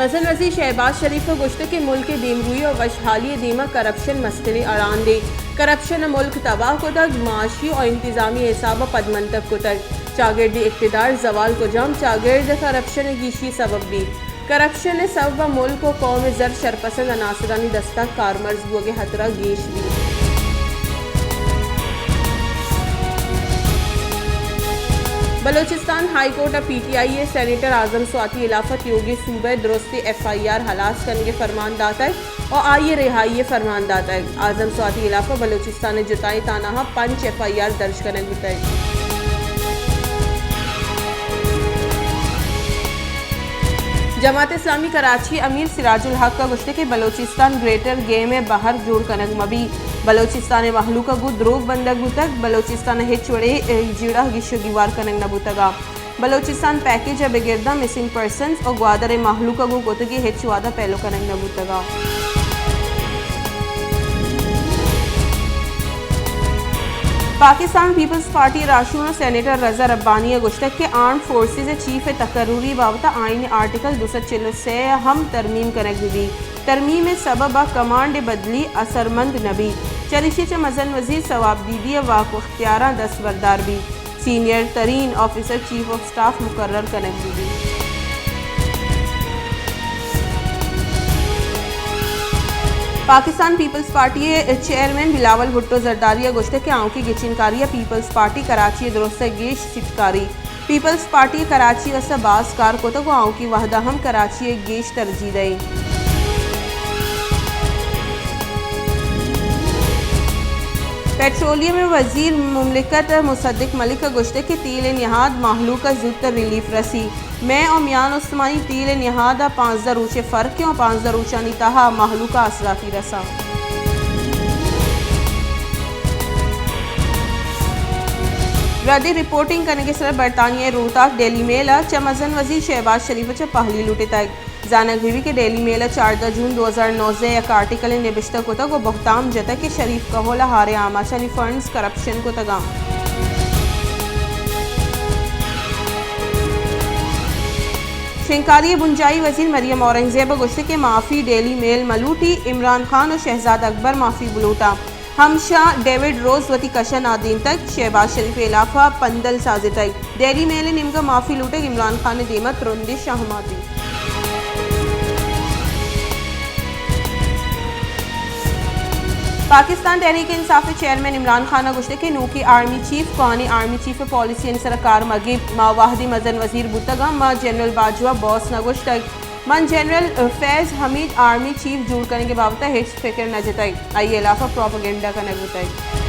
مزن وزیر شہباز شریف ءَ گوشتگ کہ ملک ءِ دیمروئی ءُ وشحالی ءِ دیما کرپشن مستریں اڑاندے۔ کرپشن ءَ ملک تباہ کتگ، معاشی ءُ انتظامی حساب ءَ پدمنتگ کتگ۔ چاگردی اقتدار زوال کجام چاگرد ءِ کرپشن ءِ گیشی ءِ سبب بیت؟ کرپشن ءِ سبب ءَ ملک ءُ قوم ءِ زر شرپسند عناصرانی دست ءَ کارمرز بوگ ءِ ہترہ گیش بیت۔ بلوچستان ہائی کورٹ ءَ پی ٹی آئی ءِ سینیٹر اعظم سواتی ءِ ہلاف ءَ تیوگیں صوبہ ءِ درستیں ایف آئی آر ہلاس کنگ ءِ فرمان داتگ ءُ آئی ءِ رہائی ءِ فرمان داتگ۔ اعظم سواتی ءِ ہلاف ءَ بلوچستان ءِ جتائیں تھانہ ءَ پنچ ایف آئی آر درج کنگ بوتگ۔ جماعت اسلامی کراچی ءِ امیر سراج الحق ءَ گوشتگ کہ بلوچستان گریٹر گیم ءِ بہر جوڑ کنگ مہ بیت۔ بلوچستان ءِ مہلوک ءَ گوں دروگ بندگ بوتگ، بلوچستان ءَ ہچ وڑیں جیڑہ گیش ءُ گیوار کنگ نہ بوتگ ءُ بلوچستان پیکج ءَ بگر داں مسنگ پرسنز ءُ گوادر ءِ مہلوک ءَ گوں کتگیں ہچ وعدہ پیلو کنگ نہ بوتگ ءُ پاکستان پیپلز پارٹی ءِ راہشون ءُ سینیٹر رضا ربانی ءَ گوشتگ کہ آرمڈ فورسز ءِ چیف ءِ تقرری ءِ بابت ءَ آئین ءِ آرٹیکل دو سد چل ءُ سے ءَ ہم ترمیم کنگ بہ بیت۔ ترمیم ءِ سبب ءَ کمانڈ ءِ بدلی اثرمند نہ بیت۔ چریشی ءَ چہ مزن وزیر ثواب دیدی ءِ واک ءُ اختیاراں دست بردار بیت۔ سینئر ترین آفیسر چیف آف اسٹاف مقرر کنگ بہ بیت۔ پاکستان پیپلز پارٹی ءِ چیئرمین بلاول بھٹو زرداری ءَ گوشتگ کہ آؤکیں گچینکاری ءَ پیپلز پارٹی کراچی ءِ درست ءَ گیش سیٹ کاری۔ پیپلز پارٹی ءَ کراچی ءِ واستہ باز کار کتگ ءُ آؤکیں وھد ءَ ہم کراچی ءَ گیش ترجیح دئیں۔ پٹرولیم ءِ وزیر مملکت مصدق ملک ءَ گوشتگ کہ تیل ءِ نہاد مہلوک ءَ زوت ریلیف رسی۔ مئے ءُ میان استمانی تیل ءِ نہاد ءَ پانزدہ روچ ءِ فرق ءُ پانزدہ روچانی تہا مہلوک ءَ آسراتی رساں۔ ردیں رپورٹنگ کنگ ءِ سرا برطانیہ ءِ روتاک ڈیلی میل ءَ چہ مزن وزیر شہباز شریف ءَ چہ پہلی لوٹتگ۔ زانگ بہ بیت کہ ڈیلی میل ءَ چاردہ جون دو ہزار نوزدہ ءَ یک آرٹیکلے نبشتہ کتگ ءُ بہتام جتگ کہ شریف کہول ءَ ہاریں آماچانی فنڈز کرپشن کتگ اَنت۔ شنگکاری ءِ بنجاہی وزیر مریم اورنگزیب ءَ گوشتگ کہ معافی ڈیلی میل مہ لوٹی، عمران خان ءُ شہزاد اکبر معافی بلوٹاں۔ ہمشاں ڈیوڈ روز وتی کش ءَ نادینتگ، شہباز شریف ءِ ہلاف ءَ پندل سازتگ۔ ڈیلی میل ءِ نیمگ ءَ معافی لوٹگ عمران خان ءِ دیم ءَ ترندیں شہماتے۔ پاکستان تحریک انصاف ءِ چیئرمین عمران خان ءَ گوشتگ کہ نوکیں آرمی چیف کوہنیں آرمی چیف ءِ پالیسیانی سرا کار مہ گیپت۔ ما وہدے مزن وزیر بوتگ آں، ما جنرل باجوہ باس نہ گوشتگ۔ من جنرل فیض حمید آرمی چیف جوڑ کنگ ءِ بابت ءَ ہچ فکر نہ جتگ، آئی ءِ ہلاف ءَ پروپیگنڈا کنگ بوتگ۔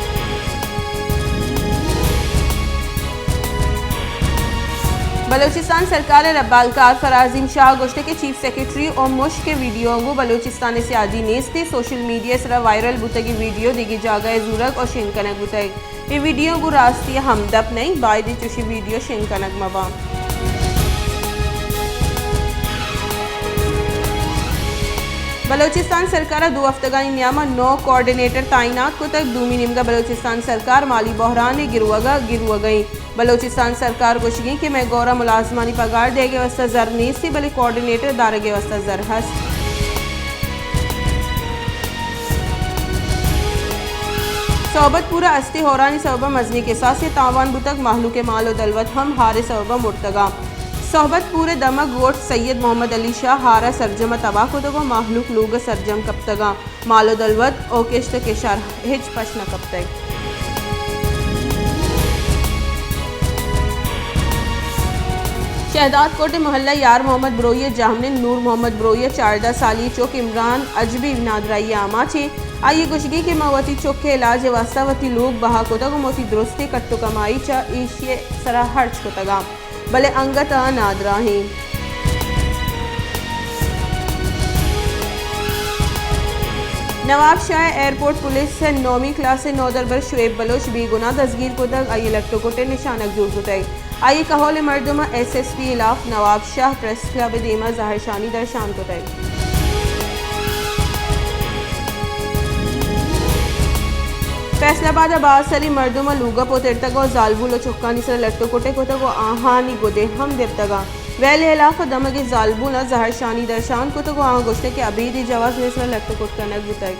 بلوچستان سرکار ءِ ربالکار فرازیم شاہ ءَ گوشتگ کہ چیف سیکرٹری ءُ مشک ءِ ویڈیو گوں بلوچستان ءِ سیادی نیست، سوشل میڈیا ءِ سرا وائرل بوتگیں ویڈیو دگہ جاگہ ءَ زورگ ءُ شنگ کنگ بوتگ۔ اے ویڈیو گوں راستی ءَ ہمدپ نہ اِنت، باید اِنت چوشیں ویڈیو شنگ کنگ مہ باں۔ بلوچستان سرکار ءَ دو ہفتگانی نیام ءَ نو کوآرڈینیٹر تعینات کتگ، دومی نیمگ ءَ بلوچستان سرکار مالی بحران ءِ گروگ ءَ گروگ ءَ اِنت۔ بلوچستان سرکار گوشگ ءَ اِنت کہ مئے گور ءَ ملازمانی پگار دئیگ ءِ واستہ زر نیست، بلے کوآرڈینیٹر دارگ ءِ واستہ زر ہست۔ صحبت پور ءَ استیں ہورانی سبب ءَ مزنیں کساسے تاوان بوتگ، مہلوک ءِ مال ءُ دلوت ہم ہار ءِ سبب ءَ مرتگ اَنت۔ صحبت پور ءِ دمگ گوٹھ سید محمد علی شاہ ہار ءَ سرجم ءَ تباہ کتگ ءُ مہلوک لوگ ءَ سرجم کپتگ اَنت۔ مال ءُ دلوت ءُ کشت ءُ کشار ہچ پش نہ کپتگ۔ شہداد کوٹ ءِ محلہ یار محمد بروئی ءِ جہمنند نور محمد بروئی ءِ چاردہ سالی چک عمران اجبی نادراہی ءِ آماچ اِنت۔ آئی ءِ گوشگ اِنت کہ من وتی چک ءِ علاج ءِ واستہ وتی لوگ بہا کتگ ءُ من وتی درستیں کٹ ءُ کمائی چہ ایشی ءِ سرا ہرچ کتگ اَنت۔ بلے انگت ءَ نادراہ اِنت۔ نواب شاہ ءِ ایئرپورٹ پولیس ءَ نومی کلاس ءِ نودربر شعیب بلوچ بے گناہ دزگیر کتگ، آئی ءِ لٹ ءُ کٹ ءِ نشانگ جوڑ کتگ۔ آئی ءِ کہول ءِ مردماں ایس ایس پی ءِ ہلاف نواب شاہ پریس کلب ءِ دیما زہرشانی درشان کتگ۔ فیصل آباد ءَ باز سریں مردماں لوگ ءَ پترتگ ءُ زالبول ءُ چکانی سرا لٹ ءُ کٹ ءَ کتگ ءُ آہانی گدے ہم درتگ اَنت۔ ویل ءِ ہلاف ءَ دمگی زالبول ءَ زہرشانی درشان کتگ ءُ آہاں گوشتگ کہ ابیدی جواز مصر ءَ لٹ ءُ کٹ کنگ بوتگ۔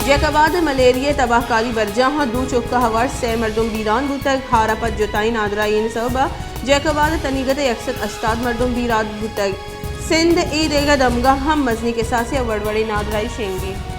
جیکب آباد ءَ ملیریا ءِ تباہکاری برجاہ اَنت، دو چکہ ہوار سئے مردم بیران بوتگ، ہار ءَ پد جتائیں نادراہی ئے سبب ءَ جیکب آباد ءِ تنیگت ءَ یک سد ہشتاد مردم بیران بوتگ۔ سندھ ءِ اے دگہ دمگاں ہم مزنیں کساسے ءَ وڑ وڑیں نادراہی شنگ اِنت۔